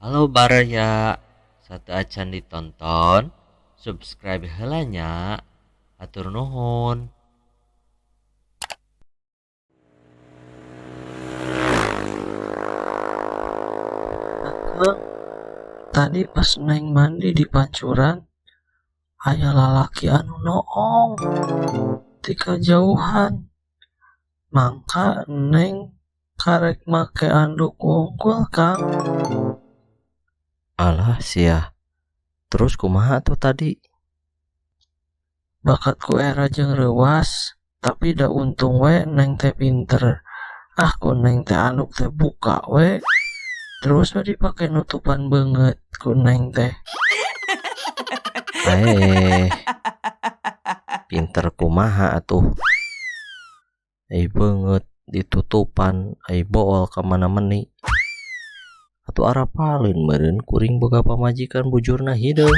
Halo baraya, sateuacan ditonton, subscribe heula nya. Hatur nuhun. Akang, tadi pas Neng mandi di pancuran, aya lalaki anu noong ti kajauhan. Mangka Neng karek make anduk wungkul, Kang. Alah sia, terus kumaha atuh tadi? Bakat ku era jeung reuwas, tapi da untung we Neng teh pinter. Ah, ku Neng teh anduk teh buka we. Terus we dipake nutupan beungeut ku Neng teh. Eh, pinter kumaha atuh? Ai beungeut ditutupan, ai bool ka mana meni. Atuh arapaleun meureun kuring boga pamajikan bujurna hideung.